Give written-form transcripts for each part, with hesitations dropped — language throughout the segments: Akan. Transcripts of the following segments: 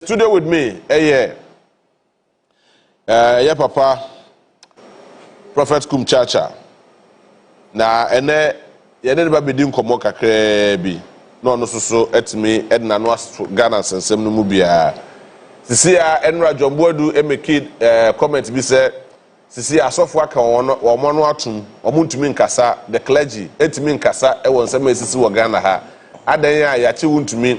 Studio with me ɛyɛ yɛ papa Prophet Kumchacha, na ɛnɛ yɛne ne ba bɛdi nkɔmmɔ kakraa bi na ɔno nso so atumi de n'ano ato Ghana nsɛnsɛm no mu biara. Sisi a ɛnora John Boadu emeki comment bi sɛ sisi asɔfo aka wɔn ano atom, wɔn ntumi nkasa, the clergy ntumi nkasa ɛwɔ nsɛm a esisi wɔ Ghana ha. Adan a yɛakye wo ntumi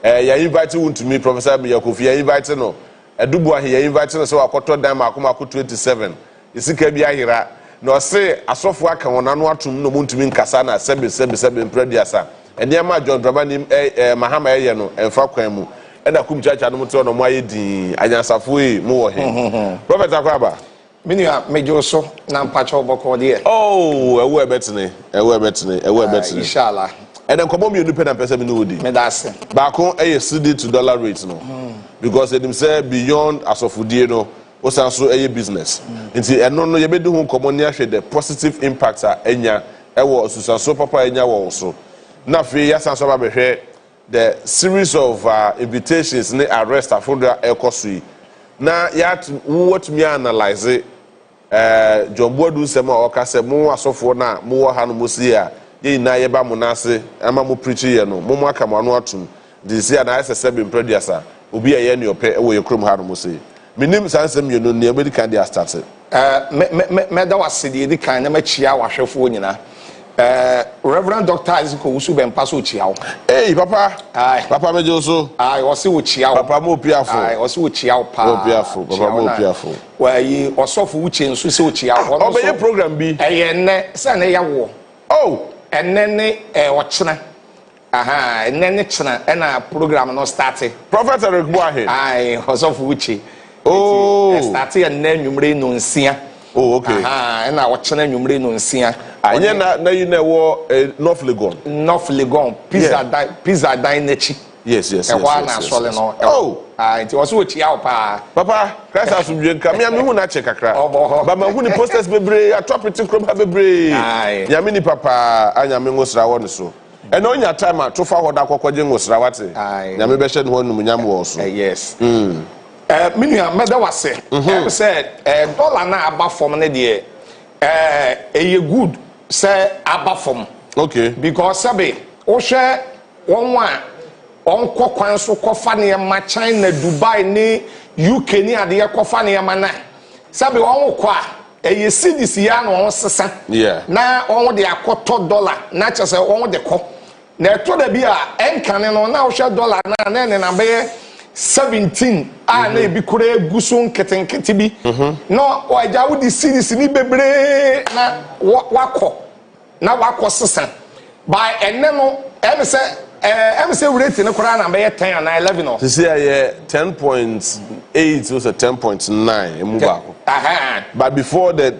yɛ invite wo ntumi, Professor Miyakofi yɛ invite no, Adubu ahe yɛ invite no sɛ wakɔtɔ dan mako mako 27, esika bi ayera, na ɔse asɔfo aka wɔn ano atom na wɔn ntumi nkasa, na sɛbi sɛbi sɛbi mpere nneɛma a John Dramani ɛ ɛ Mahama ɛyɛ no ɛnfa kwan mu. Ɛna Kumchacha no mo te hɔ na ɔmo ayɛ dinn. Anyansafo yi mo wɔ he? Prophet, akɔ aba. Me nua, megye wo so na mpakyɛw, bɔkɔɔ deɛ? Oh, ɛwɔ ɛbɛtene, ɛwɔ ɛbɛtene, ɛwɔ ɛbɛtene. Inshallah. Ɛnɛ nkɔmɔ mmienu pɛ na mpɛ sɛ mi ne wo di. Meda ase. Baako ɛyɛ cedi to dollar rate no, because enim sɛ beyond asɔfodie no, wosan so ɛyɛ business, nti ɛno no yɛbɛdi ho nkɔmɔ ne ahwɛ the positive impact a ɛnya ɛwɔ susuaso papa a ɛnya wɔ wo so. Na afei yɛasan so aba bɛhwɛ the series of invitations ne arrest ahodoɔ a ɛkɔ so yi, na yɛat wɔtumi analyse John Boadu nsɛm a ɔka sɛ mo asɔfoɔ no a mowɔ ha no, mo si a yɛn nyinaa yɛba mo n'ase ama mo preach yɛ no, mo aka mo ano atom de si a na ayɛ sɛ sɛbi mprɛduasa obi a ɛyɛ nea ɔpɛ ɛwɔ yɛ kurom ha no mo se. Menim saa nsɛm mmienu nea obɛdi kan de astart. Mɛda wase deɛ ɛdi kan na makyia wahwɛfoɔ nyinaa. Reverend Dr Isaac Owusu Bɛmpa so ɔkyia wo. Ei, papa. Aye. Papa, megye wo so. Aye, ɔse wɔkyia wo. Papa mo opiafo. Aye, ɔse wɔkyia wo paa. Mo opiafo, papa. Kyia wo mo na- opiafo. Wɔayi ɔsɔfo Wukye nso sɛ ɔkyia wo. Ɔno nso- Ɔbɛyɛ program bi. Ɛyɛ nnɛ sɛ ne yɛ woɔ. Oh. Ɛnnɛ ne ɔkyena aha, ɛnnɛ ne kyena ɛna program no start. Prophet Eric Boahe. Aye, ɔsɔfo Wukye. Oh. Start ɛnnɛ nwumire 6. Oh, okay. Aha, ɛna ɔkyena nwumire 6. Anyɛ na yi na ɛwɔ North Legon? North Legon pizza dan, pizza dan n'akyi. Yes. Ɛhɔ a na asɔre no. Oh. Ah, nti ɔsɛ wɔkyia wo paa. Papa, Christ asomdwe nka me a mehu no akyɛ kakra. Ɔbɔ hɔ. Ba mahu ne posters bebree ato apete kurom ha bebree. Nyame nipa paa a Nyame ngosra wɔ ne so. Ɛna onya time a to fa hɔ da kɔkɔgye ngosra wate. Nyame bɛhyɛ ne ho animuonyam wɔ so. Yes. Me nua, mɛda wase. Sɛ dollar na aba fam ne deɛ, ɛyɛ good sɛ aba fam. Because sɛbe wohwɛ wɔn a ɔnkɔ kwan so kɔfa nneɛma China, Dubai ne UK ne adeɛ kɔfa nneɛma na sɛbe wɔn kɔ a, ɛyɛ cedis ya na wɔn sesa na wɔn de akɔtɔ dollar, na kyerɛ sɛ wɔn de kɔ na ɛtɔ da bi a ɛnkane no na wohwɛ dollar na ɛnenam bɛyɛ 17 a na ebi kora egu so nketenkete bi, na ɔagya wode cedis ni bebree na wakɔ na wakɔ sesa. By ɛnɛ no ɛmi sɛ ɛmi sɛ rate no koraa na bɛyɛ 10 anaa 11 o. Sisi ɛyɛ 10.8 o sɛ 10.9 emu baako. But before the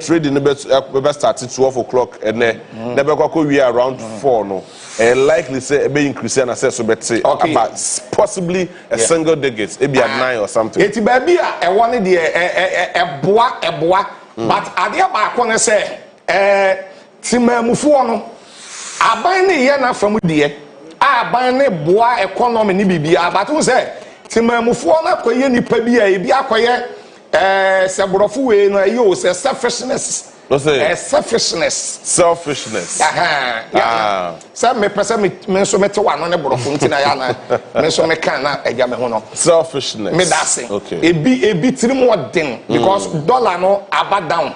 trading no bɛ start 12 o'clock ɛnɛ na bɛ kɔ akɔ wie around 4 no, ɛyɛ likely sɛ ɛbɛ increase na sɛ so bɛ te about possibly a single digit, ebi at 9 or something. Eti baabi a ɛwɔ ne deɛ, ɛ ɛ ɛ ɛboa ɛboa, but adeɛ baako ne sɛ temamufoɔ no, aban ne yɛ n'afam deɛ a aban ne boa economy ne biribiara, but n sɛ temamufoɔ no akɔyɛ nipa bi a ebi akɔyɛ sɛ borɔfo wei no ɛyɛ o sɛ selfishness. Selfishness. Selfishness. Ahan, ya. Ah. Sɛ mepɛ sɛ me nso mete w'ano ne borɔfo nti na yɛ ana me nso meka na agya me ho no. Selfishness. Meda ase. Ebi tiri mu ɔden because dollar no aba down,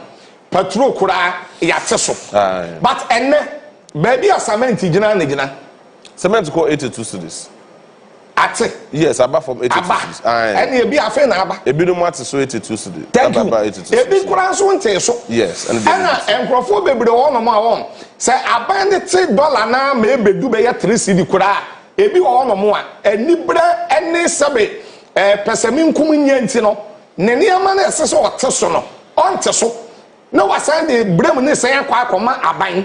petrol koraa yɛate so. But ɛnɛ baabi a cement gyina na gyina. Cement kɔ 82 cedis. Ate? Yes, aba from 82 Aba. cedis. Aye. Ɛne ebi afei na aba. Ebinom ate so 82 cedis. Thank you. Aba 82 Ebi cedis. koraa nso nte so. Yes, ɛne deɛ Ɛna nkurɔfoɔ bebree wɔ hɔnom a wɔn sɛ aban de te dollar naa ma ebedu bɛyɛ 3 cedi koraa, ebi wɔ hɔnom a anibrɛ ɛne sɛbe pɛsɛmi nkum nye nti no ne nneɛma no ɛsɛ sɛ ɔte so no ɔnte so, na wasan de brem ne sɛn akɔ akɔma aban.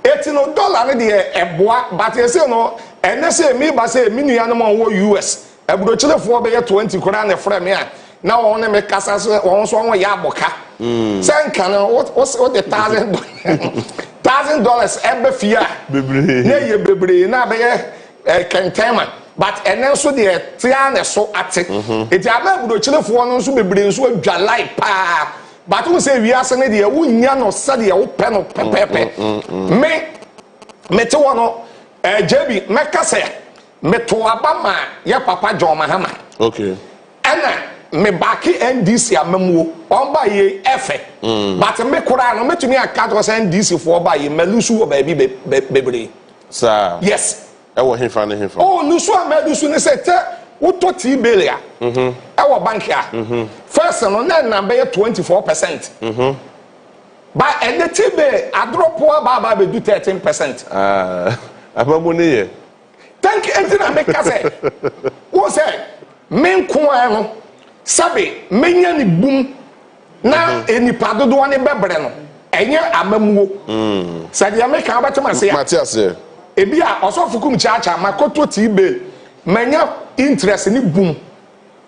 Eti no dollar no deɛ ɛboa, but ɛsɛ no ɛnɛ sɛ mi ba sɛ mi nuanom a wɔwɔ US aburokyerefoɔ bɛyɛ 20 koraa na ɛfrɛ mi a na wɔn ne mi kasa sɛ wɔn nso wɔn yɛ abɔka sɛ nka no wo de $1,000 ɛbɛ fie a Bebree. Na yɛ bebree na abɛyɛ kɛntɛnma. But ɛnɛ nso deɛ, tea na ɛso ate. Eti ama aburokyerefoɔ no nso bebree nso adwa line paa. But wo sɛ wiase no deɛ, wonya no sɛdeɛ wopɛ no pɛpɛɛpɛ. Me mete hɔ no, JB, mɛka sɛ meto aba ma yɛ papa John Mahama. Ɛna me back NDC amamuo ɔn ba yie ɛfɛ, but me koraa no, metumi aka to sɛ NDC foɔ ba yie, mɛ lose wɔ baabi bebree. Saa? Yes. Ɛwɔ hefa ne hefa? Oh, lose a mɛ lose ne sɛ tɛ wotɔ T-bill a ɛwɔ bank a, first no na ɛnam bɛyɛ 24%, ba ɛnɛ T-bill a drop aba aba abɛdu 13%. Ah, amamu ne yɛ. Thank you. Enti na meka sɛ wo sɛ me nko ara no, sɛbe, menya ne bum na nipa dodoɔ ne bɛbrɛ no, ɛnyɛ amamuo. Sɛ deɛ meka wobɛtɛm ase a. Mate aseɛ. Ebi a ɔsɔfo kum kyaakyaa makɔtɔ T-bill, manya interest ne bum,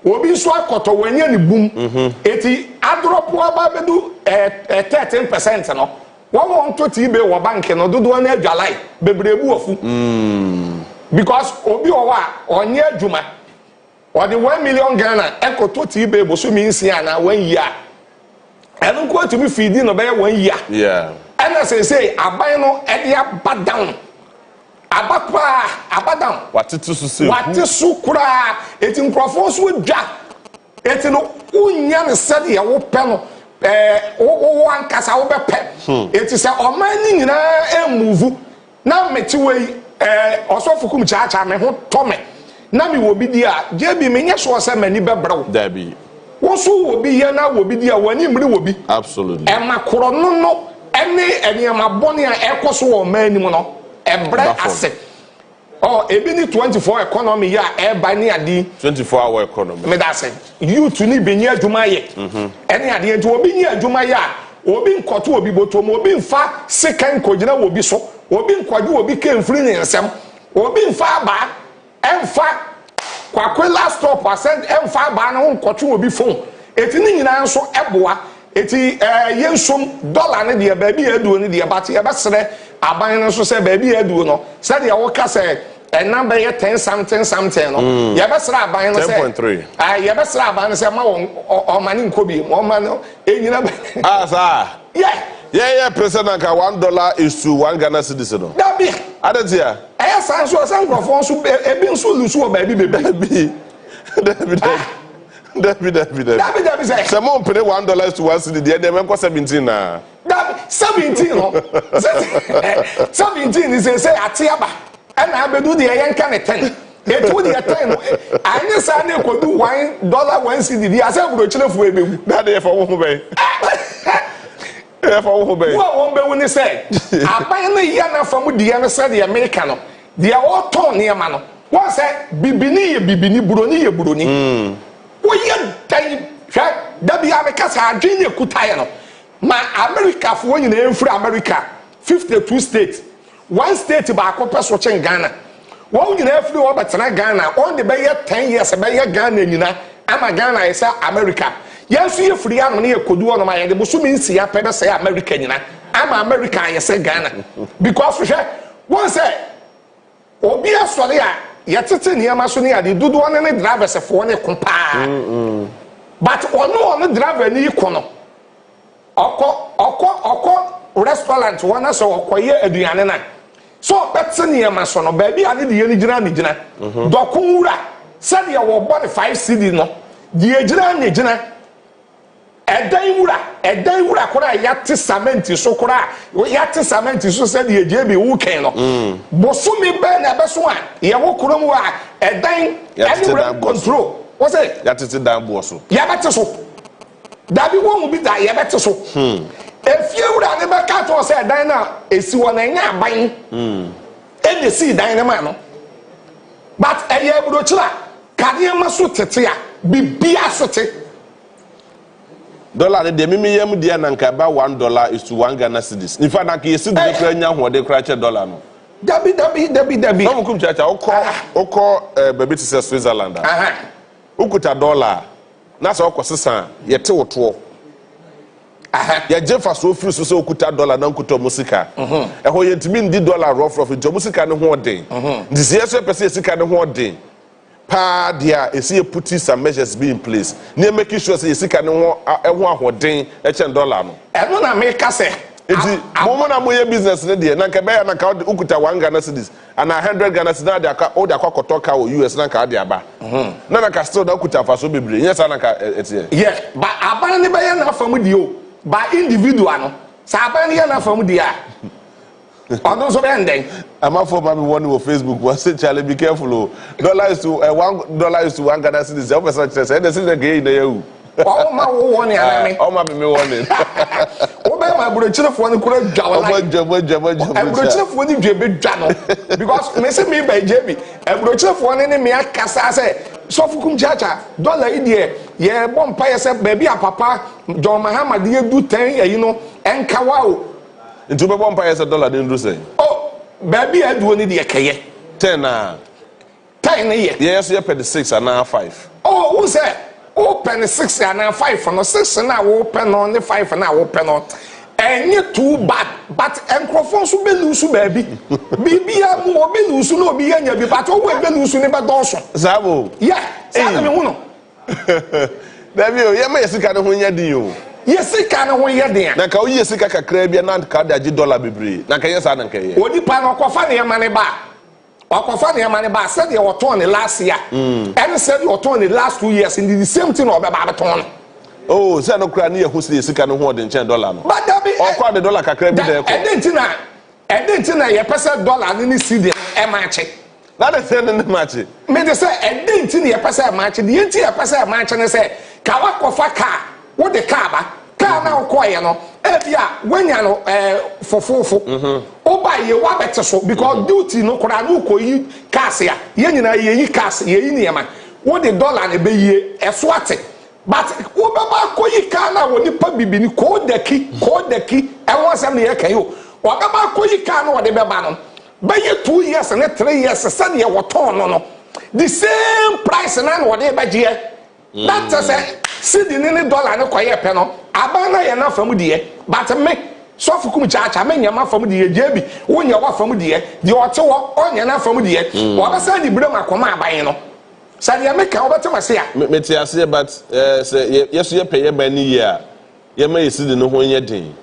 obi nso akɔtɔ, wanya ne bum. Eti a drop aba bɛdu ɛɛ ɛɛ 13% no, wɔn wɔn to T-bill wɔ bank no dodoɔ no adwa line bebree bu afu, because obi wɔ hɔ a ɔnyɛ adwuma, ɔde 1 million Ghana ɛkɔtɔ T-bill bosomi 6 anaa one year, ɛno nko atumi fiidi no bɛyɛ one year. Ɛna seesei aban no ɛde aba down, aba koraa, aba down. Watete so sɛ. Wate so koraa. Eti nkurɔfoɔ nso dwa, eti no wonya ne sɛdeɛ wopɛ no, wo ankasa wobɛpɛ. Eti sɛ ɔman ne nyinaa e move na mete wei, ɔsɔfo kum kyaakyaa me ho tɔ me na mi wɔ bi di a, JB, menyɛ soɔ sɛ m'ani bɛbrɛw. Dabi. Wo nso wɔ bi yɛ na wɔ bi di a, w'ani mmiri wɔ bi. Ɛma korɔ no ɛne nneɛma bɔne a ɛkɔ so wɔ ɔman anim no ɛbrɛ Ba fam. ase. Ɔ ebi ne 24 economy yi a ɛreba ne ade. 24 hour economy. Meda ase. Youth ni bi nye adwuma yɛ ɛne adeɛ. Nti obi nye adwuma yɛ a, obi nkɔto obi bɔtɔ mu, obi nfa sika nkɔgyina obi so, obi nkɔgye obi kɛnfiri ne nsɛm, obi nfa abaa ɛnfa kwakwe last stop asɛn ɛnfa abaa ne ho nkɔtwe obi phone. Eti ne nyinaa nso ɛboa. Eti yɛn nsom dɔla ne deɛ, baabi yɛ aduo ne deɛ, bate yɛbɛsrɛ aban no nso sɛ baabi yɛ aduo no, sɛdeɛ wɔka sɛ ɛnam bɛyɛ 10 something something no, yɛbɛsrɛ aban no sɛ 10.3. Ah, yɛbɛsrɛ aban no sɛ ma wɔn ɔma ne nkɔ bi ɔma no enyina bɛ. Ah, saa. Yɛ. Yɛyɛ pere na nka $1 is to 1 Ghana cedis no. Dabi. Ade tia. Ɛyɛ saa nso, ɛsɛ nkurɔfoɔ nso ebi nso lose wɔ baabi bebree. Dabi dabi dabi dabi dabi dabi. Dabi dabi sɛ. Sɛ mo mpene $1 is to 1 cedi deɛ, mɛnkɔ 17 naa. Dabi, 17 no, 17 ni sɛ ate aba ɛna abedu deɛ, yɛn ka ne 10. Etu deɛ 10 no anyi saa ne ekodu $1 1 cedi deɛ, asɛ aburokyerefoɔ ebewu. Dade, yɛ fa wo ho bɛn, yɛ fa wo ho bɛn. Wo a wɔn bɛwu ne sɛ aban no yɛ n'afa mu deɛ no, sɛdeɛ meka no deɛ, ɔtɔn nneɛma no wɔn sɛ bibini yɛ bibini, buroni yɛ buroni. Woyɛ dan hwɛ, dabi a meka sɛ adwene ne ekuta yɛ no ma Amerikafoɔ nyinaa mfiri America 52 state, one state baako pɛ so kyɛn Ghana. Wɔn nyinaa firi hɔ bɛtena Ghana, wɔn de bɛyɛ 10 years bɛyɛ Ghana nyina ama Ghana yɛ sɛ America. Yɛn nso yɛ firi ano ne yɛ kodu hɔ nom a, yɛde bosomi 6 pɛ bɛsɛe America nyina ama America ayɛ sɛ Ghana, because hwɛ, wɔn sɛ obi asɔre a yɛtete nneɛma so ne ade dodoɔ ne drivers foɔ ne ko paa, but ɔno driver ni ko no, ɔkɔ restaurant wɔn na sɛ ɔkɔyɛ aduane na so ɔbɛte nneɛma so no, baabi a ne deɛ no gyina ne gyina dɔko wura sɛdeɛ wɔbɔ ne 5 cedi no deɛ gyina ne gyina. Ɛdan wura koraa yɛate cement so koraa, yɛate cement so sɛdeɛ gye bi wu kɛn no, bosome bɛɛ na ɛbɛso a yɛwɔ kurom hɔ a ɛdan Yɛatete ɛne dan rent boɔ so. control wọ́n sɛ Yɛatete dan boɔ so. Yɛbɛte so. Dabi, wɔn mu bi da yɛbɛte so. Efie wura ne bɛka to sɛ ɛdan no a esi hɔ na ɛnyɛ aban ɛna esi dan no ma no, but ɛyɛ aburokyire a kadeɛma so tete a bibia so te. Dollar ne deɛ, mimi yam deɛ, na nka ɛba $1 is to 1 Ghana cedis. In fact, na nka yɛ cedi no koraa nya ahoɔden koraa kyɛ dollar no. Dabi dabi dabi dabi. Na ɔmo kum kyakya, wokɔ baabi te sɛ Switzerland a, wokuta dollar a, na sɛ wokɔ sesa a, yɛte wo toɔ. Yɛgye mfasoɔ firi so sɛ wokuta dollar na nkuta ɔmo sika. Ɛhɔ yɛntumi ndi dollar rɔfrɔf, nti ɔmo sika no ho ɔden. Nti sɛ yɛsɛ pɛ sɛ yɛ sika no ho ɔden. Paa deɛ a ɛsi yɛ put some measures be in place ne making sure sɛ yɛ sika ne ho ɛho ahoɔden ɛkyɛn dollar no. Ɛno na meka sɛ Nti mo na mo yɛ business ne deɛ, na nka bɛyɛ na nka wokuta 1 Ghana cedis ana 100 Ghana cedis na ade aka wode akɔ akɔtɔ car wɔ US na nka ade aba na nka still na wokuta mfaso bebree. Nyɛ saa na nka ɛteɛ? Yɛ ba aban ne bɛyɛ n'afa mu deɛ o, ba individual no sɛ aban ne yɛ n'afa mu deɛ a, ɔno nso bɛyɛ ndɛn? Amanfoɔ ma mi wɔ ne wɔ Facebook wɔ sɛ, "Charlie, be careful o, dollar is to $1 is to 1 Ghana cedis." Ɛwɔ fɛ sɛ kyerɛ sɛ ɛna sɛ nka yɛ nyina yɛ wu. Ɔwɔ ma wo wɔ ne aname. Ɔma mi wɔ ne. Wobɛyɛ ma aburokyerefoɔ no kura dwa wɔ ɔmɔ line. Dwa mɔ dwa mɔ dwa mɔ dwa. Aburokyerefoɔ no dwa bɛ dwa no because mesi mi ba gye bi, aburokyerefoɔ no ne mi akasa sɛ, "Sɔfo Kum Kyaakyaa, dollar yi deɛ, yɛbɔ mpa yɛ sɛ baabi a Papa John Mahama de yɛdu 10 ayi no ɛnkawa o." Nti wobɛbɔ mpa yɛ sɛ dollar de nduru sɛn? O, baabi a aduo no deɛ kɛyɛ. 10 na 10 ne yɛ. Yɛyɛ so yɛpɛ de six anaa five. O, wo sɛ wopɛ ne six anaa five no, six na wopɛ no ne five na wopɛ no ɛnyɛ too bad, but nkurɔfoɔ nso bɛ lose baabi biribia mu, obi lose na obi yɛ nya bi, but owó ebe lose ne bɛ dɔɔso. Saa bo. Yɛ saa na mi hu no. Dabi o, yɛma yɛ sika ne ho nyɛ den o. Yɛ sika ne ho yɛ den a. Na nka woyɛ sika kakra bi na nka de agye dollar bebree, na nka yɛ saa na nka yɛ. Onipa no ɔkɔfa nneɛma ne ba, ɔkɔfa nneɛma ne ba, sɛdeɛ ɔtɔn ne last year ɛne sɛdeɛ ɔtɔn ne last 2 years ndi, the same thing na ɔbɛba abɛtɔn no. Oh, sɛ no kora ne yɛhu sɛ yɛ sika no ho ɔden kyɛn dollar no. But dabi. Ɔkɔ ade dollar kakra bi na ɛkɔ. Ɛde nti na yɛpɛ sɛ dollar ne cedi ɛma akye? Na de sɛ ne makye. Mede sɛ ɛde nti na yɛpɛ sɛ ɛma akye deɛ, nti yɛpɛ sɛ ɛma akye ne sɛ ka wakɔfa kaa, wode kaa ba, kaa na wokɔɔyɛ no, ebi a woanya no fofofo, woba yɛ woabɛte so because duty no koraa ne wokɔyi cars a, yɛn nyinaa yɛyi cars, yɛyi nneɛma, wode dollar na ɛbɛyie ɛso ate, but wobɛba akɔyi kaa no a wɔ nipa bibini koodaki koodaki ɛho asɛm ne yɛka yi o. Wɔbɛba akɔyi kaa no, wɔde bɛba no bɛyɛ 2 years ne 3 years, sɛdeɛ wɔtɔn no, the same price na wɔde bɛgyeɛ. Na kyɛ sɛ cedi ne dollar ne kɔyɛ pɛ no, aban na yɛ n'afa mu deɛ, but me Sɔfo Kum Kyaakyaa me nyɛ m'afa mu deɛ, gye bi wonyɛ w'afa mu deɛ, deɛ ɔte hɔ ɔnyɛ n'afa mu deɛ, wɔbɛsan de birem akɔma aban no. Sɛ deɛ meka wɔbɛte ma se a. Mete aseɛ, but sɛ yɛ so yɛpɛ yɛ ban no yie a, yɛma yɛ cedi no ho nyɛ den.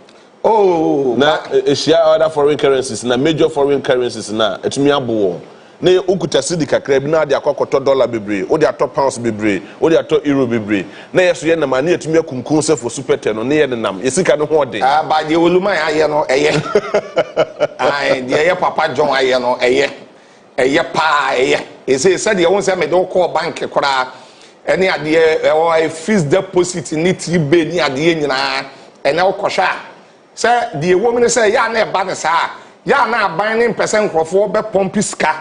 Oh. Na ehyia other foreign currencies na major foreign currencies na ɛtumi abo wɔn na yɛ okuta cedi kakra bi na ade akɔ akɔtɔ dollar bebree, wode atɔ pounds bebree, wode atɔ euro bebree, na yɛ so yɛ nam a ne yɛtumi akunkun sɛ for super tɛ no ne yɛ nenam yɛ sika no ho ɔden. Aba deɛ Oluman ayɛ no ɛyɛ. Ayi deɛ ɛyɛ Papa John ayɛ no ɛyɛ, ɛyɛ paa, ɛyɛ. Ese sɛdeɛ wɔn sɛ mede kɔɔ bank koraa ɛne adeɛ ɛwɔ fixed deposit ne T-bill ne adeɛ nyinaa, ɛnɛ wokɔhwɛ a, sɛ deɛ ɛwɔ mu ne sɛ yɛ a na ɛba ne saa, yɛ a na aban ne mpɛ sɛ nkurɔfoɔ bɛ pump sika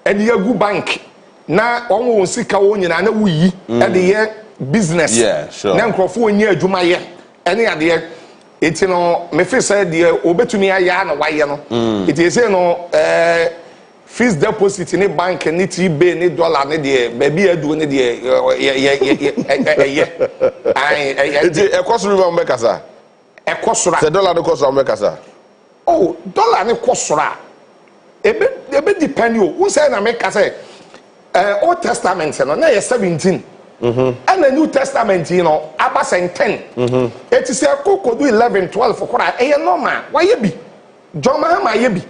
ɛde agu bank na wɔn wɔn sika wɔn nyinaa na woyi ɛde yɛ business na nkurɔfoɔ nyɛ adwuma yɛ ɛne adeɛ. Eti no mefi sɛ deɛ obetumi ayɛ a na wayɛ no. Eti ese no fixed deposit ne bank ne T-bill ne dollar ne deɛ baabi a aduo ne deɛ yɛ yɛ yɛ yɛ ɛyɛ ayi ɛyɛ. Nti ɛkɔ soro bi ma mo bɛkasa? Ɛkɔ soro a. Sɛ dollar no kɔ soro a, mo bɛkasa? Oh, dollar ne kɔ soro a, ebe depend o. N sɛ na meka sɛ Old Testament no na yɛ 17, ɛna New Testament yi no aba sɛn 10. Eti sɛ ɛkɔ kodu 11, 12 koraa, ɛyɛ normal. Wayɛ bi, John Mahama ayɛ bi,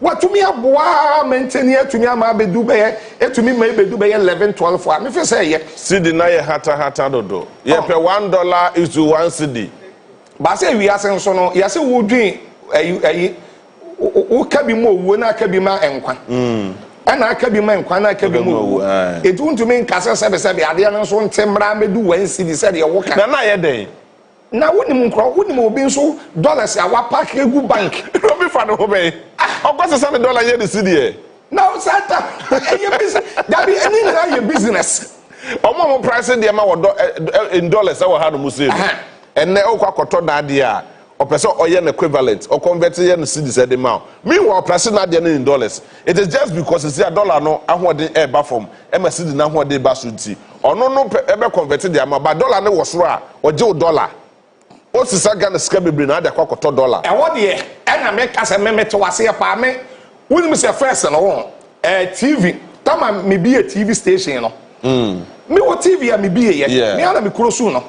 watumi aboa maintain, atumi ama abedu bɛyɛ, etumi ma ebedu bɛyɛ 11, 12 a, mefi sɛ ɛyɛ. Cedi na yɛ hatahata dodo, yɛpɛ $1 is to 1 cedi. Baasa ewiase nso no yɛsɛ wodwin ɛyi ɛyi woka bi mu owuo na aka bi ma nkwa, ɛna aka bi ma nkwa na aka bi mu owuo. Etu ntumi nkasa sɛbisɛbi adeɛ no nso nte mmara mɛdu 1 cedi sɛdeɛ woka. Na yɛ dɛn? Na wonim nkorɔ, wonim obi nso dollars a wa park egu bank. Obi fa ne ho bɛyi ɔkɔ sesa ne dollar yɛ ne cedi yɛ. Na saa ta ɛyɛ business dabi, ɛni nyinaa yɛ business. Ɔmo a mo price deɛ ma wɔ dɔ ɛ ɛ in dollars ɛwɔ ha no mo se no, ɛnɛ ɔkɔ akɔtɔ n'adeɛ a, ɔpɛ sɛ ɔyɛ no equivalent, ɔ convert yɛ no cedis ɛde ma o. Meanwhile, price n'adeɛ no in dollars. It is just because sisi a dollar no ahoɔden ɛɛba fam ɛma cedi n'ahoɔden ba so, nti ɔno no pɛ ɛbɛ convert deɛ ama ba. Dollar no wɔ soro a, ɔgye o dollar, osisa Ghana sika bebree na ade akɔ akɔtɔ dollar. Ɛwɔ deɛ ɛna meka sɛ me mete waseɛ paa. Me wonim sɛ first no wɔn TV Tama mebie TV station no, mewɔ TV a mebie yɛ me ana mekuro so no,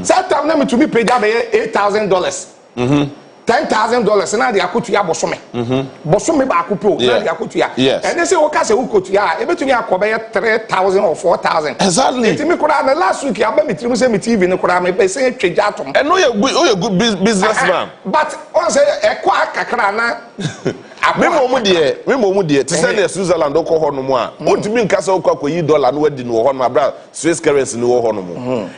saa tam na metumi pagya bɛyɛ $8,000, $10,000 na de akotua bosome bosome baako pe o na de akotua. Ɛne sɛ woka sɛ wokɔtua a, ɛbɛtumi akɔ bɛyɛ 3,000 or 4,000. Nti me koraa na last week aba me tirim sɛ me TV no koraa mepɛ sɛ twɛ gya atom. Ɛno yɛ good, oyɛ good businessman. But ɔn sɛ ɛkɔ akakra na Me mmom deɛ, me mmom deɛ, te sɛ deɛ Switzerland wokɔ hɔ nom a, wontumi nka sɛ wokɔ akɔyi dollar no wadi no wɔ hɔ nom abere a Swiss currency no wɔ hɔ nom.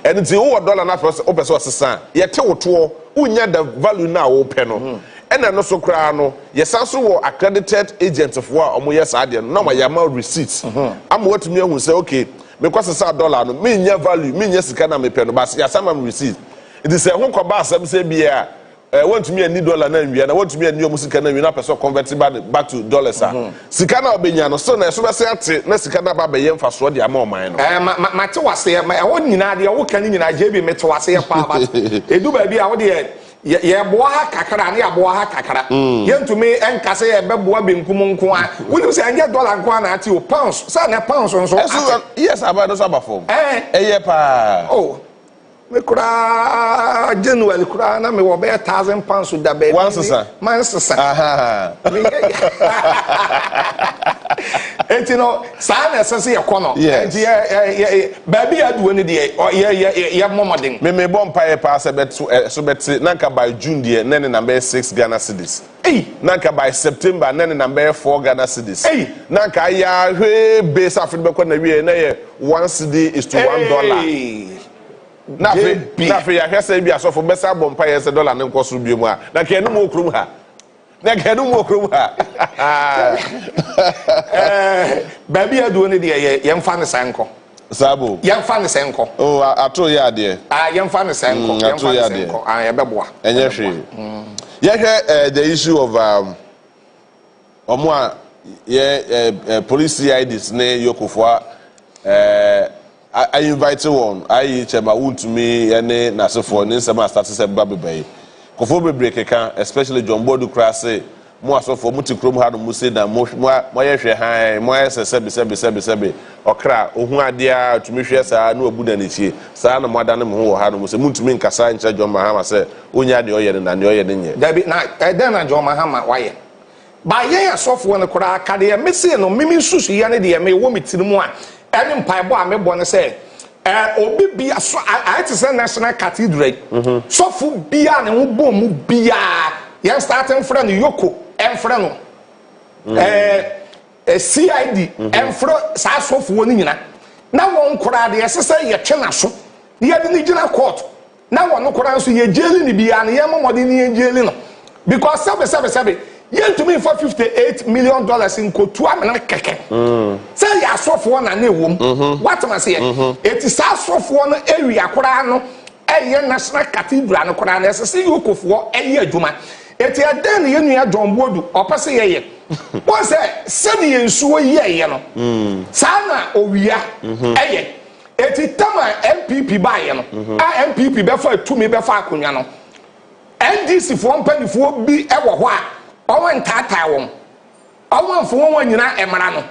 Ɛno nti wowɔ dollar no afɛ sɛ wopɛ sɛ ɔsesa a, yɛte wo toɔ, wonya the value no a wopɛ no. Ɛna no so koraa no, yɛsan so wɔ accredited agent foɔ a wɔyɛ saa deɛ no na wɔayɛ ama receipt ama watumi ahu sɛ, okay, mekɔ sesa dollar no, menya value, menya sika na mepɛ no, but yɛasa ma me receipt. Nti sɛ ɛho kɔba asɛm sɛ bia wɔntumi ani dollar na nwia na wɔntumi ani ɔmo sika na nwia na pɛ sɛ convert back to dollars a, sika na ɔbɛnya no still na ɛso bɛsɛ ate na sika na ba bɛyɛ mfasoɔ de ama ɔman no. Ma ma mate waseɛ ma ɛhɔ nyinaa deɛ woka no nyinaa gye bi, mete waseɛ paa, but edu baabi a wodeɛ yɛboa ha kakra ne yɛaboa ha kakra. Yɛntumi ɛnka sɛ yɛbɛboa benkum nko a. Wonim sɛ ɛnyɛ dollar nko a na ate o, pounds sɛ ne pounds nso ɛso ate. Yes, aba no so aba fam. Ɛyɛ paa. Oh, me koraa January koraa na mewɔ bɛyɛ £1,000 da baabi. Wansesa? Mansesa. Eti no saa na ɛsɛ sɛ yɛkɔ no. Eti yɛ yɛ yɛ baabi a aduo no deɛ, yɛ yɛ yɛ yɛ mmɔ mmɔden. Me bɔ mpaeɛ paa sɛ bɛto ɛso bɛte na nka by June deɛ na ne nam bɛyɛ 6 Ghana cedis. Ei! Na nka by September na ne nam bɛyɛ 4 Ghana cedis. Ei! Na nka ayɛ ahwee base afe no bɛkɔ na wie na yɛ 1 cedi is to $1. Ei! Na afei JB. Na afei yɛahwɛ sɛ ebi asɔfo bɛsa abɔ mpaeɛ sɛ dollar ne nkɔ soro bio mu a, na nka ɛnum wɔ kurom ha, na nka ɛnum wɔ kurom ha. Baabi a aduo no deɛ, yɛmfa ne sɛ nkɔ. Saabo. Yɛmfa ne sɛ nkɔ. O ato yɛ adeɛ. Ah, yɛmfa ne sɛ nkɔ. Ato Yɛmfa yɛ ne sɛ adeɛ. nkɔ. Ah, yɛbɛboa. Ɛnyɛ Yɛbɛboa. hwee. Yɛhwɛ the issue of ɔmo a yɛ police CIDs ne yokofoɔ a invite wɔn ayi kyɛma Wontumi ɛne n'asefoɔ ne nsɛm a start sɛ ba beba yi kɔfoɔ bebree keka, especially John Boadu koraa se mo asɔfoɔ mo te kurom ha no, mo se na mo ayɛ hwɛ han, mo ayɛ sɛ sɛbi sɛbi sɛbi sɛbi ɔkra ohun adeɛ a tumi hwɛ saa na wabu na n'akyi saa na mo adane mo ho wɔ ha no, mo sɛ montumi nkasa nkyerɛ John Mahama sɛ onya deɛ ɔyɛ no na deɛ ɔyɛ no nyɛ. Dabi, na ɛdɛn na John Mahama wayɛ ba yɛn asɔfoɔ no koraa ka deɛ mese no mimi nsusu yɛ ne deɛ mewɔ me tiri mu a ɛne mpaebɔ a mebɔ no sɛ obi bia so ayɛ te sɛ National Cathedral yi, sɔfo bia ne ho bɔ mu biaa, yɛn start mfrɛ no yoko, ɛmfrɛ no ɛɛ ɛ CID, ɛmfrɛ saa asɔfoɔ no nyina na wɔn koraa deɛ ɛsɛ sɛ yɛtwe n'aso na yɛde ne gyina court na wɔn koraa nso yɛ jail ne biara no, yɛn mmɔden ne yɛn jail no, because sɛbi sɛbi sɛbi, yɛntumi nfa $58 million nkotu amena kɛkɛ sɛ yɛ asɔfoɔ na ne wɔm watema seɛ. Eti saa asɔfoɔ no ewia koraa no, ɛyɛ National Cathedral no koraa no, ɛsɛ sɛ yokofoɔ ɛyɛ adwuma. Eti ɛdɛn na yɛn nua John Boadu ɔpɛ sɛ yɛyɛ wɔn sɛ sɛdeɛ nsuo yɛɛyɛ no, saa na owia ɛyɛ. Eti tam a NPP baayɛ no a, NPP bɛfa tumi, bɛfa akonnwa no, NDC foɔ mpanimfoɔ bi wɔ hɔ a wɔn ntaataa wɔn, wɔn amfo wɔn nyinaa mmara no,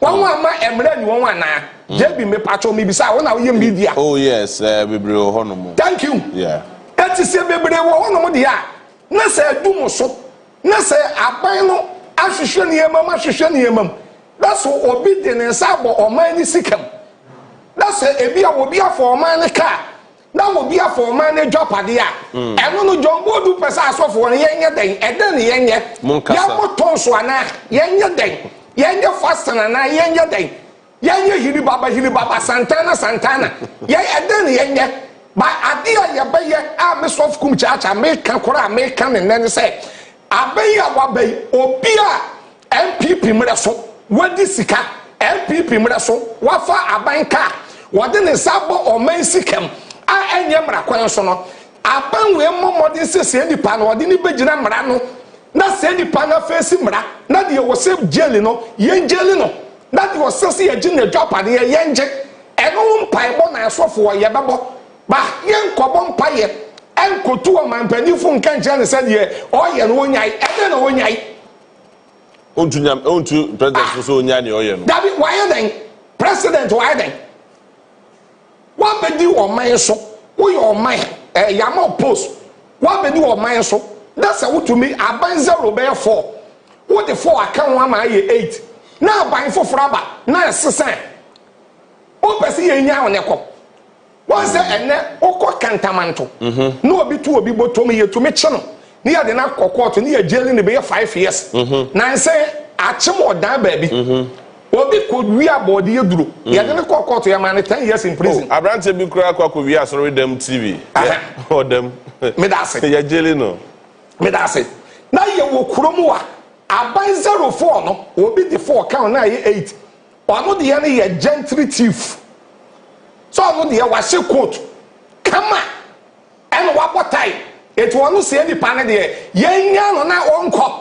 wɔn ama mmara ni wɔn anaa? JB, mepatwɔ mibisa wɔn na wɔyɛ media. Oh yes, bebree wɔ hɔ nom. Thank you. Eti sɛ bebree wɔ hɔnom deɛ a, na sɛ ɛdu so na sɛ aban no ahwehwɛ nneɛma mu, ahwehwɛ nneɛma mu na so obi de ne nsa abɔ ɔman ne sika mu, na sɛ ebi a obi afɔ ɔman ne kaa na obi afɔ ɔman ne dwapadeɛ a, ɛno no John Boadu pɛ sɛ asɔfoɔ no yɛnyɛ dɛn? Ɛdɛn ne yɛnyɛ? Monkasa. Yɛmmɔ tɔn so anaa yɛnyɛ dɛn? Yɛnyɛ fasting anaa yɛnyɛ dɛn? Yɛnyɛ hiri baba hiri baba, santana santana, yɛ ɛdɛn ne yɛnyɛ? Ba ade a yɛbɛyɛ a, me sɔfo Kum Kyaakyaa meka koraa a meka ne nnɛ ne sɛ abɛyi a waba yi, obi a NPP mmerɛ so wadi sika, NPP mmerɛ so wafa aban kaa, wɔde ne nsa abɔ ɔman sika mu a ɛnyɛ mmara kwan so no, aban wei mmɔ mmɔden sɛ sɛ nipa no ɔde ne bɛgyina mmara no na sɛ nipa no afɛsi mmara na deɛ wɔsɛ jail no, yɛn jail no, na deɛ ɔsɛ sɛ yɛgye n'adwapadeɛ, yɛngye. Ɛno ho mpaebɔ na asɔfoɔ yɛbɛbɔ ba. Yɛnkɔbɔ mpayɛ ɛnkotu ɔmanpanifo nka nkyerɛ ne sɛ deɛ ɔyɛ no wɔnyae. Ɛdɛn na wɔnyae? Ontu nyam, ontu president so so onya nea ɔyɛ no. Dabi, wayɛ dɛn? President wayɛ dɛn? Wabɛdi ɔman so, woyɛ ɔman yama post, wabɛdi ɔman so na sɛ wotumi aban zero bɛyɛ four, wode four aka ho ama ayɛ eight, na aban foforɔ aba na ɛsesa, wopɛ sɛ yɛnya wo ne kɔ wɔn sɛ ɛnɛ wokɔ Kantamanto na obi tu obi bɔtɔm, yɛtumi kye no ne yɛde no akɔ court ne yɛ jail ne bɛyɛ 5 years. Na nsɛ akyem ɔdan baabi obi kɔ wi abɔɔde duro, yɛde ne kɔ court, yɛ ma ne 10 years in prison. Oh, aberanteɛ bi koraa kɔ akɔ wi asɔre dɛm TV. Ɔdɛm. Meda ase. Yɛ jail no. Meda ase. Na yɛ wɔ kurom a aban 04 no, obi de four kan na yɛ eight. Ɔno deɛ no yɛ gentry thief, so ɔno deɛ wahyɛ coat kama ɛna wabɔ tie, etu ɔno sie nipa no deɛ yɛn no na ɔnkɔ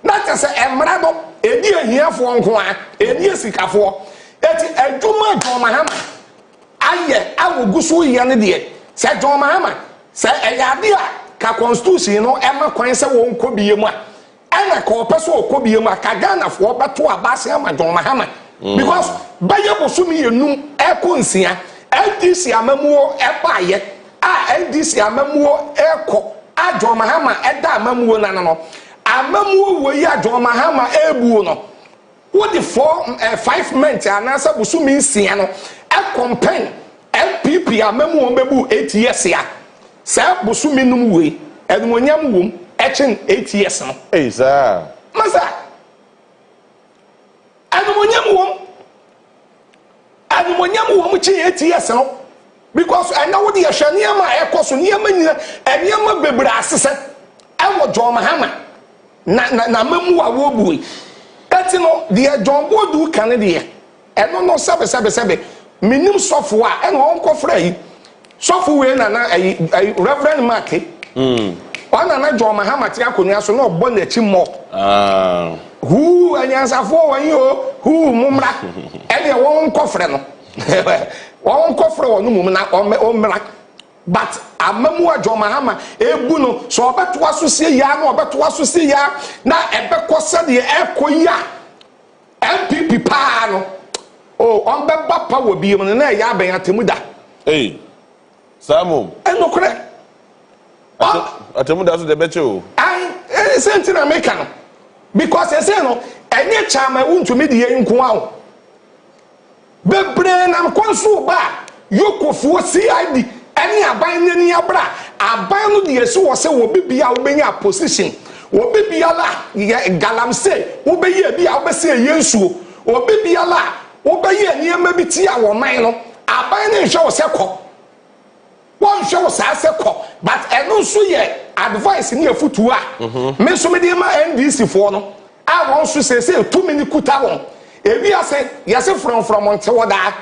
na kyɛ sɛ mmara no edi ahiafoɔ nko a edi esikafoɔ. Eti adwuma John Mahama ayɛ a wogu so yɛ no deɛ, sɛ John Mahama sɛ ɛyɛ ade a ka constitution no ɛma kwan sɛ wɔn nkɔ bie mu a, ɛna ka ɔpɛ sɛ ɔkɔ bie mu a, ka Ghanafoɔ bɛto abaase ama John Mahama because bɛyɛ bosomi yɛ num ɛkɔ 6, NDC amamuo ɛbaayɛ a, NDC amamuo ɛkɔ a, John Mahama ɛda amamuo nano no, amamuo wɔ yi a John Mahama ɛɛbuo no, wode four 5 months anaasɛ bosomi 6 no ɛkɔmpɛn NPP amamuo bɛbu 8 years a, saa bosomi num wei ɛnumonyam wom ɛkyen 8 years no. Eyi saa. Masa, ɛnumonyam wom, ɛnumonyam wom kyen 8 years no because ɛna wode yɛhwɛ nneɛma a ɛkɔ so, nneɛma nyina, nneɛma bebree asesɛ ɛwɔ John Mahama na amamu a wɔbu yi. Ɛti no deɛ John Boadu ka ne deɛ ɛno no, sɛbe sɛbe sɛbe, minim sɔfo a ɛna ɔnkɔfrɛ yi sɔfo wei nana ɛyi ɛyi Reverend Mark ɔna na John Mahama te akonnwa so na ɔbɔ n'akyi mmɔ huu, anyansafoɔ wɔn yi o, huu, mo mmra. Ɛdeɛ wɔn nkɔfrɛ no, wɔn nkɔfrɛ wɔn mu na ɔmmra. But amamu a John Mahama ebu no sɛ ɔbɛtoa so sie ya na ɔbɛtoa so sie ya na ɛbɛkɔ sɛdeɛ ɛkɔ yi a, NPP paa no o, ɔmbɛba pa wɔ biem no na ɛyɛ abɛn atemu da. Ee, saa mo. Ɛnokorɛ. Atemu da so de bɛkyɛ o. Ayi, ɛyɛ sɛ nti na meka no because ɛsɛ no ɛnyɛ Chairman Wontumi de yɛ nko a o, bebree nam kwan so ba a yokofoɔ CID ɛne aban n'ani abra. Aban no deɛ esi wɔ sɛ obi bia wobɛnya position, obi biara yɛ galamsey, wobɛyɛ bi a wobɛsɛ ɛyɛ nsuo, obi biara a wobɛyɛ nneɛma bi ti a wɔn man no, aban no nhwɛ wɔ sɛ kɔ, wɔnhwɛ wɔ saa sɛ kɔ. But ɛno nso yɛ advice ne afutuo a me nso mede ma NDC foɔ no a wɔn nso sɛsɛ tumi ne kuta wɔn. Ebi ase yɛsɛ frɔmfrɔm nte wɔ daa,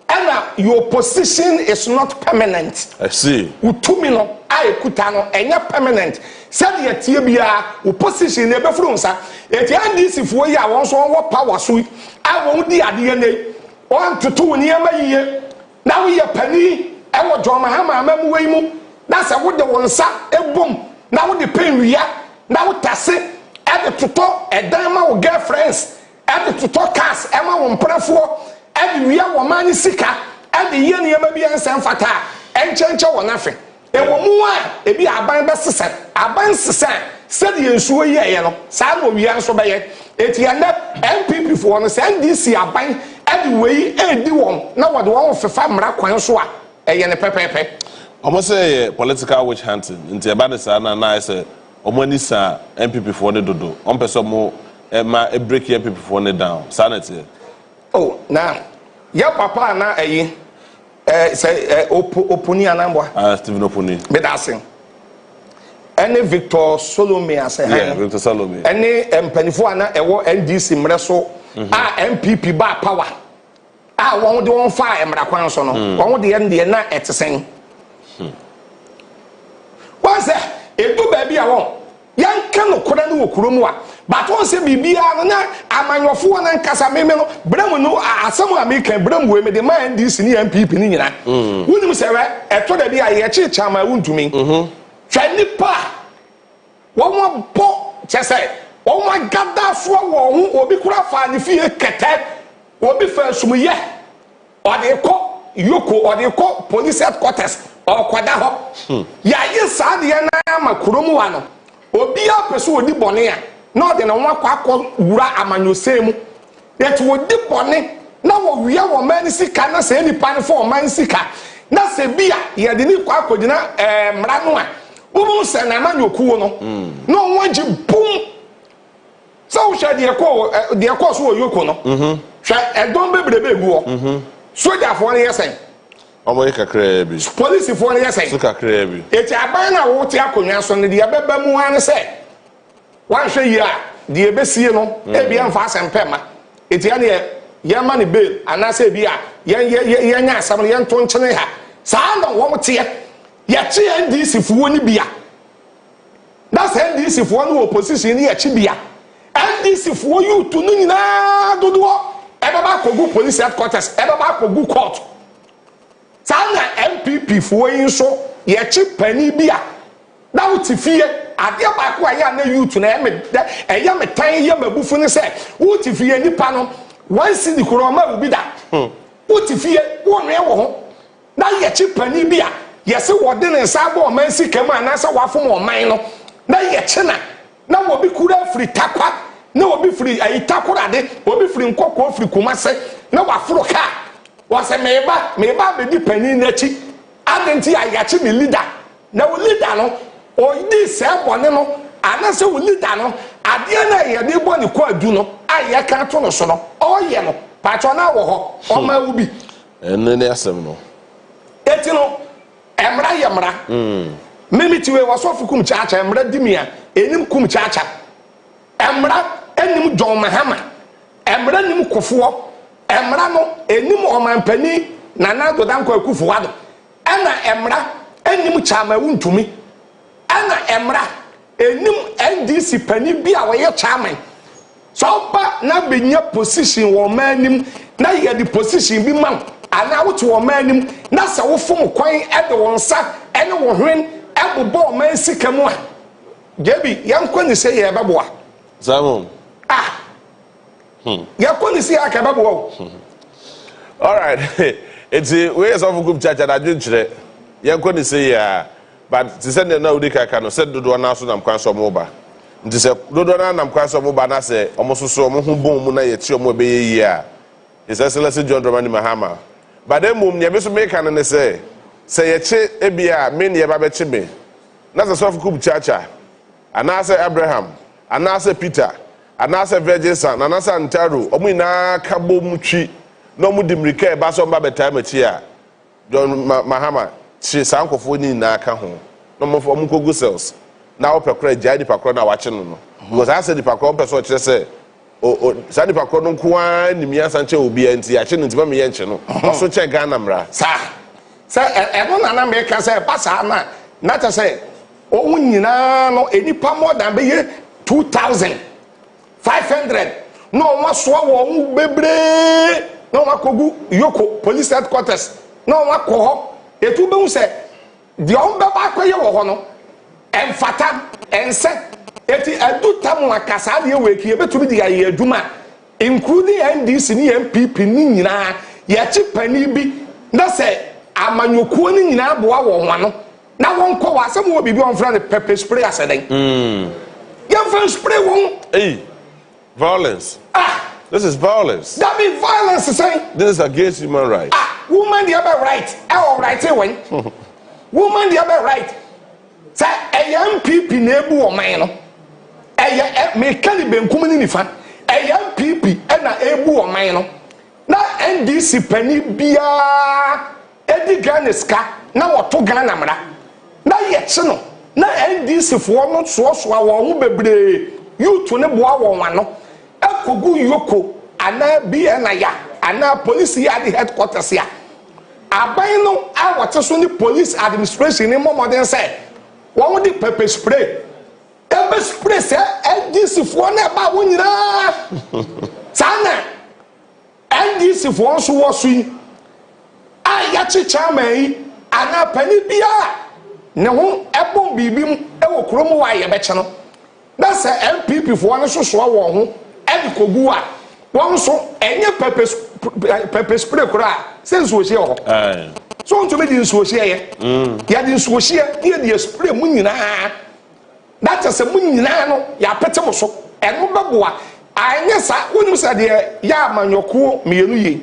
ɛna your position is not permanent. I see. Wo tumi no a ekuta no ɛnyɛ permanent. Sɛdeɛ tie biara, wo position no ebɛfuru nsa. Eti NDC foɔ yi a wɔn nso wɔn wɔ power so yi a wɔn di adeɛ ne wɔn toto wɔn nneɛma yie na woyɛ panin ɛwɔ John Mahama amamuwa yi mu na sɛ wode wɔn nsa ebom na wode pɛn wia na wotase ɛde totɔ ɛdan ma wo girlfriends, ɛde totɔ cars ɛma wo mprafoɔ, ɛde wia wɔn man ne sika, ɛde yɛ nneɛma bi ɛnsɛn fata a ɛnkyɛnkyɛn wɔn afe ɛwɔ mu a, ebi aban bɛsesa, aban sesa sɛdeɛ nsuo yɛɛyɛ no saa na owia nso bɛyɛ. Eti ɛnɛ NPP foɔ no, sɛ NDC aban ɛde wei ɛɛdi wɔn na wɔde wɔn fefa mmara kwan so a, ɛyɛ ne pɛpɛɛpɛ. Ɔmo sɛ yɛ political witch hunting, nti ɛba ne saa na na ayɛ sɛ ɔmo ani sa NPP foɔ ne dodo, ɔmo pɛ sɛ ɔmo ɛma ɛbreak NPP foɔ ne down. Saa na ɛteɛ? Oh, na yɛ papa a na ɛyi sɛ Opuni anamboa. Ah, Stephen Opuni. Bɛda ase. Ɛne Victor Solomon ase han. Victor Salome. Ɛne mpanimfoɔ a na ɛwɔ NDC mmerɛ so a NPP ba power a wɔn de wɔn fa mmara kwan so no, wɔn deɛ no deɛ na ɛte sɛn? Wɔn sɛ edu baabi a wɔn yɛnka nokorɛ no wɔ kurom a, but wɔn sɛ biribiara no na amanyɔfoɔ no nkasa. Mímí no brɛ mu no asɛm a meka brɛ mu wei, mi de ma NDC ne NPP ne nyinaa. Wunim sɛ wɛ ɛtɔ da bi a yɛkye Chairman Wontumi, hwɛ nipa a wɔn abɔ kyɛ sɛ Wɔn agada soɔ wɔn ho, obi kora fa ne fie kɛtɛ, obi fa sumuyɛ, ɔde kɔ Yoko, ɔde kɔ police headquarters, ɔkɔda hɔ. Yɛayɛ saa deɛ no ama kurom wa no, obiara pɛ sɛ ɔdi bɔne a, na ɔde ne ho akɔ wura amanyɔsɛn mu. Yɛte wɔdi bɔne na wɔwia wɔn man sika, na sɛ nipa no fa ɔman sika na sɛ bi a yɛde ne kɔ akɔgyina mmara no a, wɔn sɛ n'amanyɔkuo no na wɔn agye bum sɛ wohwɛ deɛ kɔɔ so wɔ Yoko no. Hwɛ, ɛdɔm bebrebe egu hɔ. Sogyafoɔ no yɛ sɛn? Ɔmo yɛ kakraa bi. Polisifoɔ no yɛ sɛn? So kakraa bi. Eti aban na wɔte akonnwa so no, deɛ ɛbɛba mu ara ne sɛ wanhwɛ yie a, deɛ ɛbɛsie no ebi ɛmfa asɛm pɛ ma eti ɛneɛ yɛma ne bail anaasɛ ebi a yɛn yɛ yɛnyɛ asɛm no, yɛnto nkyene ha. Saa na wɔn teɛ. Yɛkye NDC foɔ no bi a, na sɛ NDC foɔ no wɔ opposition no, yɛkye bi a, NDC foɔ youth no nyinaa dodoɔ ɛbɛba akɔgu police headquarters, ɛbɛba akɔgu court. Saa na NPP foɔ yi nso, yɛkye panin bi a na wote fie, adeɛ baako a yɛ a na youth na ɛyɛ me dɛ, ɛyɛ me tan, yɛ m'abufu ne sɛ wote fie, nipa no 1 cedi koro ɔma wo bi da. Wote fie, wonwee wo ho, na yɛkye panin bi a yɛsɛ wɔde ne nsa abɔ ɔman sika mu anaasɛ wafom ɔman no, na yɛkye na wɔbi kura firi Takwa, na obi firi ayi Takorade, obi firi Nkɔkɔɔ, firi Kumase, na waforo kaa wɔsɛ meba abɛdi panin n'akyi adi nti a yɛakye me leader. Na wo leader no ɔdi sɛ bɔne no anaasɛ wo leader no adeɛ no a yɛde bɔ ne kɔ adu no a yɛka ato no so no, ɔyɛ no paatɔ no wɔ hɔ, ɔma wo bi. Ɛno ne asɛm no. Eti no, mmara yɛ mmara. Mímí tiwe wɔsɔfo kum kyaakyaa, mmara di mi a enim kum kyaakyaa. Mmara enim John Mahama, mmara nim Kofoɔ, mmara no enim ɔmanpanin Nana Addo Dankwa Akufo Addo, ɛna mmara enim Chairman Wontumi, ɛna mmara enim NDC panin bi a wɔyɛ chairman. Sɛ ɔba na benya position wɔ ɔman anim na yɛde position bi ma wo anaa wote ɔman anim na sɛ wofom kwan ɛde wɔn nsa ɛne wɔn hwen ɛbobɔ ɔman sika mu a, gyebi yɛnkɔ ne sɛ yɛbɛboa. Simon. Ah, yɛkɔ ne sɛ yɛaka bɛboa o. Alright, eti wei yɛ sɔfo kum kyakya na adwenkyerɛ yɛnkɔ ne sɛ yɛ a, but te sɛ nea na wodi kaka no sɛ dodoɔ naa so nam kwan so ɔmo ba, nti sɛ dodoɔ naa nam kwan so ɔmo ba na sɛ ɔmo soso ɔmo ho bɔn mu na yɛkyi ɔmo, ɛbɛyɛ yie a His Excellency John Dramani Mahama. But mmom nea bi so meka no ne sɛ yɛkye ebi a, me ne yɛba bɛkye me na sɛ sɔfo kum kyakya anaasɛ Abraham anaasɛ Peter anaasɛ Virgin Son anaasɛ Antaro, ɔmo nyinaa ka bom twi na ɔmo di mmirika ɛba sɛ ɔmo ba bɛtaa m'akyi a, John Mahama kye saa nkɔfoɔ no nyinaa ka ho na ɔmo nkɔgu cells na wopɛ koraa gyae nipa korɔ no a wakye no, because saa sɛ nipa korɔ ɔmpɛ sɛ ɔkyerɛ sɛ o saa nipa korɔ no nko ara nim nyansa nkyɛn obiara nti yɛakye no, nti ma meyɛ nkye no, ɔso kyɛn Ghana mmara. Saa sɛ ɛno nana meka sɛ ɛba saa no a, na kyɛ sɛ wɔn nyinaa no, nipa more than bɛyɛ 2500 na wɔn asoa wɔn ho bebree na wɔn akɔgu Yoko police headquarters na wɔn akɔ hɔ. Etu bɛhu sɛ deɛ wɔn bɛba akɔyɛ wɔ hɔ no ɛnfata ɛnsɛ. Eti ɛdu tam a kasa adeɛ wɔ eki ebetumi de ayɛ adwuma, including NDC ne NPP ne nyinaa. Yɛkye panin bi na sɛ amanyɔkuo ne nyinaa boa wɔn ano na wɔn kɔ wɔ asɛm wɔ biribi a wɔn fira no pepper spray asɛdɛn, yɛmfa spray wɔn. Hey, violence. Ah. This is violence. Dabi, violence sɛn? This is against human rights. Ah, woman deɛ bɛ right ɛwɔ right wɛn? Woman deɛ bɛ right sɛ ɛyɛ NPP na ebu ɔman no, ɛyɛ ɛ meka ne benkum ne nifa, ɛyɛ NPP ɛna ebu ɔman no na NDC panin biara edi Ghana sika na wɔto Ghana mmara na yɛkye no, na NDC foɔ no soasoa wɔn ho bebree, youth ne boa wɔn ano ɛkɔgu Yoko anaa BNI ya anaa police yard headquarters a, aban no a wɔte so ne police administration ne mmɔmɔden sɛ wɔn de pepper spray ebe spray sɛ NDC foɔ na ɛba wɔn nyinaa. Saa na NDC foɔ nso wɔ so yi a yɛakye chairman yi anaa panin biara ne ho ɛbɔ biribi mu ɛwɔ kurom hɔ a yɛbɛkye no. Na sɛ NPP foɔ no sosoa wɔn ho ɛde kogu a, wɔn nso ɛnyɛ pepper spray koraa sɛ nsuohyɛ wɔ hɔ. So ntumi de nsuohyɛ yɛ. Yɛde nsuohyɛ ne yɛde spray mu nyinaa. Na kyerɛ sɛ mu nyinaa no yɛapete mo so. Ɛno bɛboa. Anyɛ saa, wonim sɛ deɛ yɛ amanyɔkuo mmienu yie.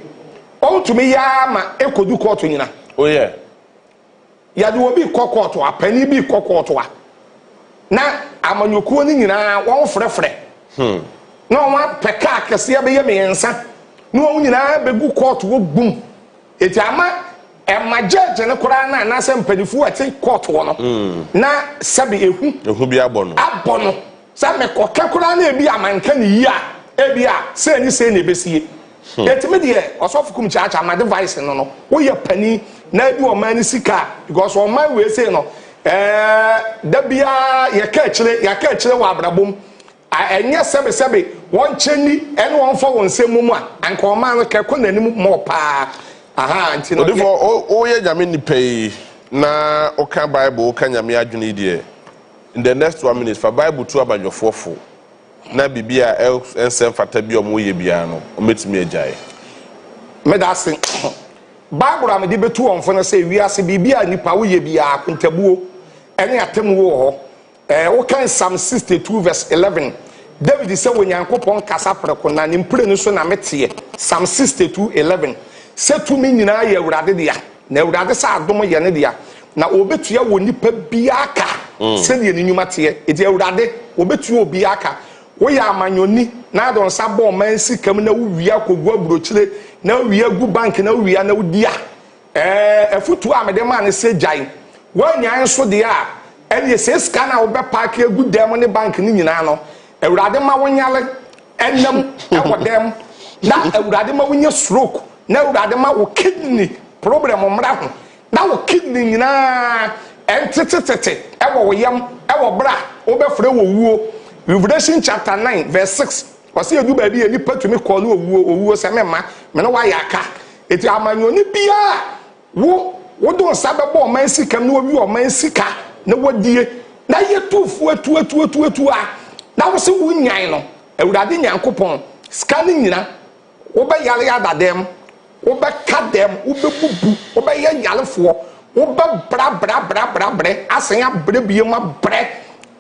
Ɔntumi yɛ ama ekodu kɔɔto nyina. Oh yeah. Yɛde obi kɔ kɔɔto a, panin bi kɔ kɔɔto a, na amanyɔkuo no nyinaa wɔn frɛfrɛ na wɔn apɛ kaa kɛseɛ bɛyɛ mmiɛnsa na wɔn nyinaa bɛgu kɔɔto wɔ gbum. Eti ama ɛma judge no koraa na anaasɛ mpanimfoɔ a ɛte kɔɔto wɔ no na sɛbi ehu Ehu bi abɔ no. Abɔ no sɛ mekɔka koraa na ebi amanka ne yie a, ebi a sɛ ni sɛ na ebesie. Etimi deɛ, Ɔsɔfo Kum Kyaakyaa, ma advice no, woyɛ panin na ebi ɔman ne sika a, because ɔman wei sei no, da biara yɛka akyire wɔ abrabom. Ɛnyɛ sɛbesɛbe wɔn kyɛn ni ɛne wɔn fa wɔn nsɛm mu a, anka ɔman no kɛkɔ n'anim mɔ paa aha. Nti no Odifo, woyɛ Nyame nipa yi na woka Bible, woka Nyame adwene yi deɛ, in the next one minute, fa Bible tu abadwofoɔ fo na biribi a ɛnsɛ mfata bi a ɔmo yɛ biara no, ɔmɛtumi agyae. Meda ase. Bible a mede bɛtu wɔn fo no sɛ wiase biribi a nipa woyɛ biara, akontabuo ɛne atemmuo wɔ hɔ. Wokan Psalm 62 verse 11, David sɛ Onyankopɔn kasa prɛko na ne mpire no so na meteɛ. Psalm 62 11 sɛ tumi nyinaa yɛ Awurade dea, na Awurade sɛ adom yɛ ne dea, na wɔbɛtua wɔ nipa biara ka sɛdeɛ ne nnwuma teɛ. Enti Awurade wɔbɛtua obiara ka. Woyɛ amanyɔni na ade nsa bɔ ɔman sika mu na wowia kɔgu aburokyire na wowia gu bank na wowia na wodi a, afutuo a mede maa no sɛ gyae. Woanyae nso deɛ a, ɛneɛ sɛ sika no a wobɛpaake agu dan mu ne bank no nyinaa no, Awurade ma wo nyale ɛnam ɛwɔ dɛm, na Awurade ma wonya stroke, na Awurade ma wo kidney problem mmra ho, na wo kidney nyinaa ɛntetetete ɛwɔ wo yam ɛwɔ bra wobɛfrɛ wɔ wuo. Revelation chapter 9 verse 6, ɔsɛ edu baabi yɛ nipa tumi kɔɔ no owuo owuo sɛ mɛma mene wayɛ aka. Eti amanyɔni biara wo wode nsa bɛbɔ ɔman sika mu na wawi ɔman sika na wadie na yɛ tuufu atu atu atu atu a na wosɛ wonyan no, Awurade Nyankopɔn sika no nyina wobɛyare ada dɛm, wobɛka dɛm, wobɛbubu, wobɛyɛ yarefoɔ, wobɛbrabrabrabrabrɛ asan abrɛ biem, abrɛ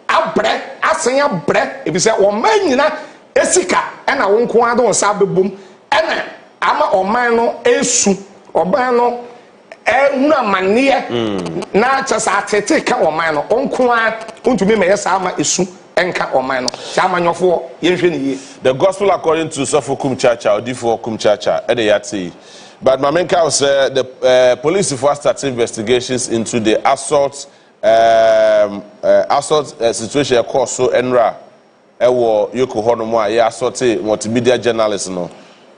abrɛ asan abrɛ, efisɛ ɔman nyina esika ɛna wo nko ara de wo nsa abɛbom ɛna ama ɔman no esu, ɔman no ɛhunu amanneɛ na kyɛ sɛ atete ka ɔman no. Ɔnko ara ntumi mɛyɛ saa ama esu ɛnka ɔman no sɛ amanyɔfoɔ yɛnhwɛ ne yie. The Gospel According to Sɔfo Kum Chacha, Odifoɔ Kum Chacha, ɛde yɛate yi. But maame, nka wo sɛ the police for start investigations into the assault situation ɛkɔɔ so ɛnra ɛwɔ Yoko hɔnom a yɛ assault multimedia journalist no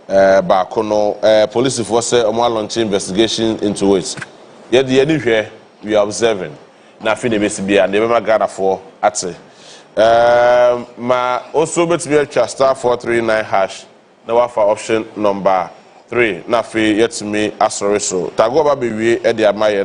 baako no. Polisifoɔ sɛ ɔmo alaunch investigation into it. Yɛde yɛni hwɛ, we are observing, na afei na ebesi bia na ebɛma Ghanafoɔ ate. Ma oso betumi atwa *439# na wafa option number 3 na afei yɛtumi asɔre so tago ɔba bɛwie ɛde ama yɛn.